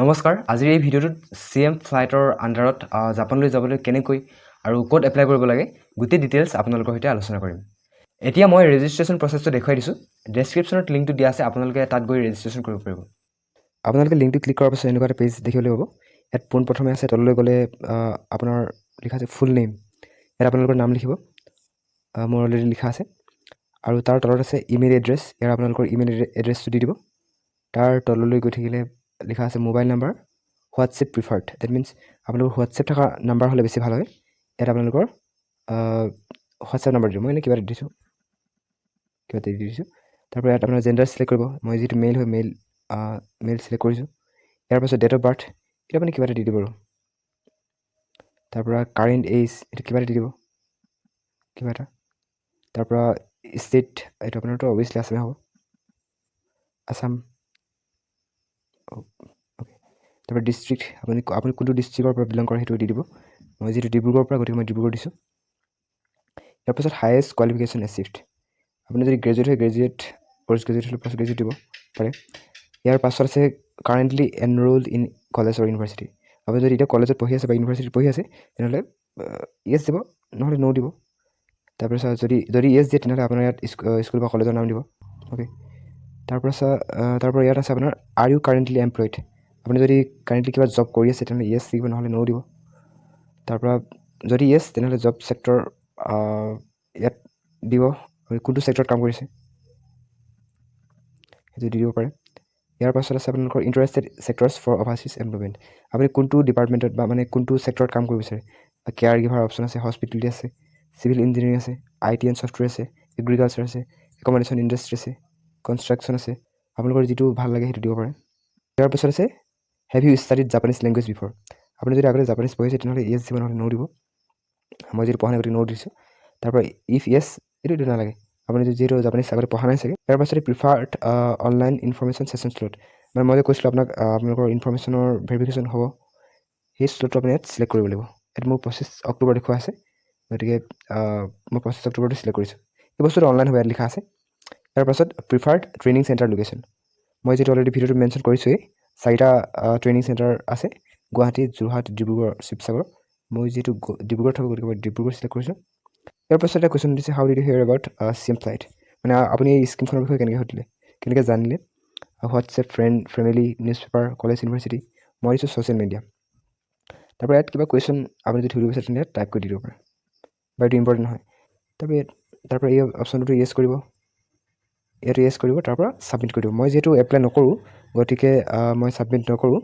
নমস্কাৰ, আজিৰ এই ভিডিঅ'টোত চিএম ফ্লাইটৰ আণ্ডাৰত জাপানলৈ যাবলৈ কেনেকৈ আৰু ক'ত এপ্লাই কৰিব লাগে, গোটেই ডিটেইলছ আপোনালোকৰ সৈতে আলোচনা কৰিম। এতিয়া মই ৰেজিষ্ট্ৰেশ্যন প্ৰচেছটো দেখুৱাই দিছোঁ। ডেছক্ৰিপশ্যনত লিংকটো দিয়া আছে, আপোনালোকে তাত গৈ ৰেজিষ্ট্ৰেশ্যন কৰিব পাৰিব। আপোনালোকে লিংকটো ক্লিক কৰাৰ পাছত এনেকুৱা এটা পেজ দেখিবলৈ পাব। ইয়াত পোনপ্ৰথমে আছে, তললৈ গ'লে আপোনাৰ লিখা আছে ফুল নেম। ইয়াত আপোনালোকৰ নাম লিখিব। মোৰ অলৰেডি লিখা আছে। আৰু তাৰ তলত আছে ইমেইল এড্ৰেছ। ইয়াৰ আপোনালোকৰ ইমেইল এড্ৰেছটো দি দিব। তাৰ তললৈ গৈ থাকিলে লিখা আছে mobile number, WhatsApp preferred. That means আপোনালোকৰ হোৱাটছএপ থকা নাম্বাৰ হ'লে বেছি ভাল হয়। ইয়াত আপোনালোকৰ হোৱাটছএপ নাম্বাৰ দিব। মই এনেই কিবা এটা দিছোঁ, কিবা এটা দি দিছোঁ। তাৰপৰা ইয়াত আপোনাৰ জেণ্ডাৰ চিলেক্ট কৰিব। মই যিটো মেইল হয়, মেইল মেইল চিলেক্ট কৰিছোঁ। ইয়াৰ পাছত ডেট অফ বাৰ্থ, এইটো আপুনি কিবা এটা দি দিব। আৰু তাৰপৰা কাৰেণ্ট এইজ, এইটো কিবা এটা দি দিব, কিবা এটা। তাৰপৰা ষ্টেট, এইটো আপোনাৰতো অভিয়াছলি আছামে হ'ব, আছাম, অ'কে। তাৰপৰা ডিষ্ট্ৰিক্ট, আপুনি কোনটো ডিষ্ট্ৰিক্টৰ পৰা বিলং কৰে সেইটো দি দিব। মই যিহেতু ডিব্ৰুগড়ৰ পৰা, গতিকে মই ডিব্ৰুগড় দিছোঁ। ইয়াৰ পাছত হায়েষ্ট কোৱালিফিকেশ্যন এচিভড। আপুনি যদি গ্ৰেজুৱেট হয় গ্ৰেজুৱেট, পষ্ট গ্ৰেজুৱেট হ'লে পষ্ট গ্ৰেজুৱেট দিব পাৰে। ইয়াৰ পাছত আছে currently enrolled in college or university। আপুনি যদি এতিয়া কলেজত পঢ়ি আছে বা ইউনিভাৰ্চিটিত পঢ়ি আছে, তেনেহ'লে য়েছ দিব, নহ'লে ন' দিব। তাৰপিছত যদি য়েছ দিয়ে, তেনেহ'লে আপোনাৰ ইয়াত স্কুল বা কলেজৰ নাম দিব, অ'কে। তাৰপাছত তাৰপৰা ইয়াত আছে আপোনাৰ are you currently employed? আপুনি যদি কাৰেণ্টলি কিবা জব কৰি আছে, তেনেহ'লে য়েছ দিব, নহ'লে ন' দিব। তাৰপৰা যদি য়েছ, তেনেহ'লে জব ছেক্টৰ ইয়াত দিব। আপুনি কোনটো ছেক্টৰত কাম কৰিছে সেইটো দি দিব পাৰে। ইয়াৰ পাছত আছে আপোনালোকৰ interested sectors for overseas employment। আপুনি কোনটো ডিপাৰ্টমেণ্টত বা মানে কোনটো ছেক্টৰত কাম কৰিব বিচাৰে। কেয়াৰ গিভাৰ অপশ্যন আছে, হস্পিটেলিটি আছে, চিভিল ইঞ্জিনিয়াৰিং আছে, IT and software আছে, এগ্ৰিকালচাৰ আছে, একমডেশ্যন ইণ্ডাষ্ট্ৰি আছে, কনষ্ট্ৰাকশ্যন আছে। আপোনালোকৰ যিটো ভাল লাগে সেইটো দিব পাৰে। ইয়াৰ পাছত আছে have you studied Japanese language before? আপুনি যদি আগতে জাপানীজ পঢ়িছে, তেনেহ'লে য়েছ দিব, নহ'লে ন' দিব। মই যিটো পঢ়া নাই, গতিকে ন' দিছোঁ। তাৰপৰা if য়েছ, এইটো নালাগে, আপুনি যিহেতু জাপানীজ আগতে পঢ়া নাই চাগে। ইয়াৰ পাছতে preferred online information session slot, মানে মই যে কৈছিলোঁ আপোনাক, আপোনালোকৰ ইনফৰ্মেশ্যনৰ ভেৰিফিকেশ্যন হ'ব, সেই শ্লটটো আপুনি ইয়াত চিলেক্ট কৰিব লাগিব। ইয়াত মোৰ 25 অক্টোবৰ দেখুওৱা আছে, গতিকে মই 25 অক্টোবৰটো চিলেক্ট কৰিছোঁ। এই বস্তুটো অনলাইন হ'ব, ইয়াত লিখা আছে। ইয়াৰ পাছত প্ৰিফাৰ্ড ট্ৰেইনিং চেণ্টাৰ লোকেশ্যন। মই যিটো অলৰেডি ভিডিঅ'টো মেনশ্যন কৰিছোঁৱেই, চাৰিটা ট্ৰেইনিং চেণ্টাৰ আছে: গুৱাহাটী, যোৰহাট, ডিব্ৰুগড়, শিৱসাগৰ। মই যিহেতু ডিব্ৰুগড়ত থাকোঁ, গতিকে মই ডিব্ৰুগড় চিলেক্ট কৰিছোঁ। ইয়াৰ পাছত এটা কুৱেশ্যন দিছে, how did you hear about CM Flight? মানে আপুনি এই স্কীমখনৰ বিষয়ে কেনেকৈ সুধিলে, কেনেকৈ জানিলে? WhatsApp, friend, family, news paper, college, university। মই দিছোঁ ছ'চিয়েল মিডিয়া। তাৰপৰা ইয়াত কিবা কুৱেশ্যন আপুনি যদি সুধিব বিচাৰে, তেন্তে টাইপ কৰি দি দিব পাৰে বা এইটো ইম্পৰ্টেণ্ট নহয়। তাৰপৰা ইয়াত তাৰপৰা এই অপশ্যনটোতো য়েছ কৰিব, ইয়াত য়েছ কৰিব, তাৰপৰা ছাবমিট কৰি দিব। মই যিহেতু এপ্লাই নকৰোঁ, গতিকে মই ছাবমিট নকৰোঁ।